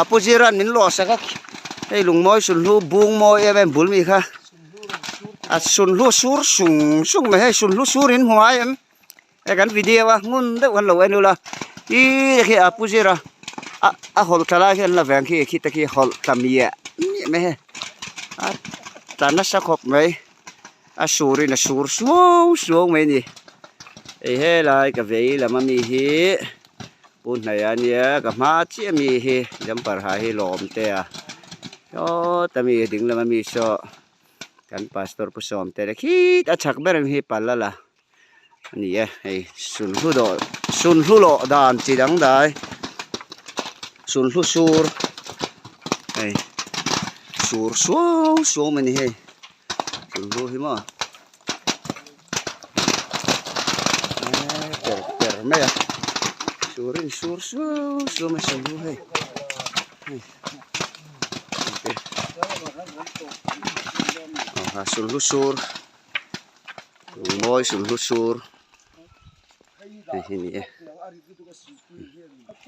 a pu Zira'n min lawh sak a hei lungmawi sunhlu bung mawi em em bul mi kha a sunhlu sur sung sung mai hei sunhlu sur in hmu ngai em hei kan video a ngun deuh kan lo en ula ih khi a pu Zira a a hawlh thla lai hian la veng khi khi te khi hawlh thla miah miah mai hei a tla nasa khawp mai. A surin a sur suau suau mai a ni. Hei helai ka vei lam ami hi pu hnaih a nia ka hma chiah ami hi jumper ha hi lawm te a sawta mi ding lam ami saw kan pastor pu sawm te khit a chhak ber ang hi pal a la a ni e hei sunhlu dawh sunhlu lawh dan chi dang dai sunhlu sur hei sur suau suau mai a ni hei. Sunhlu hi maw eee per per mai a surin sur suau suau mai sunhlu hei hei aw sunhlu sur lungmawi sunhlu sur hei hi a ni e.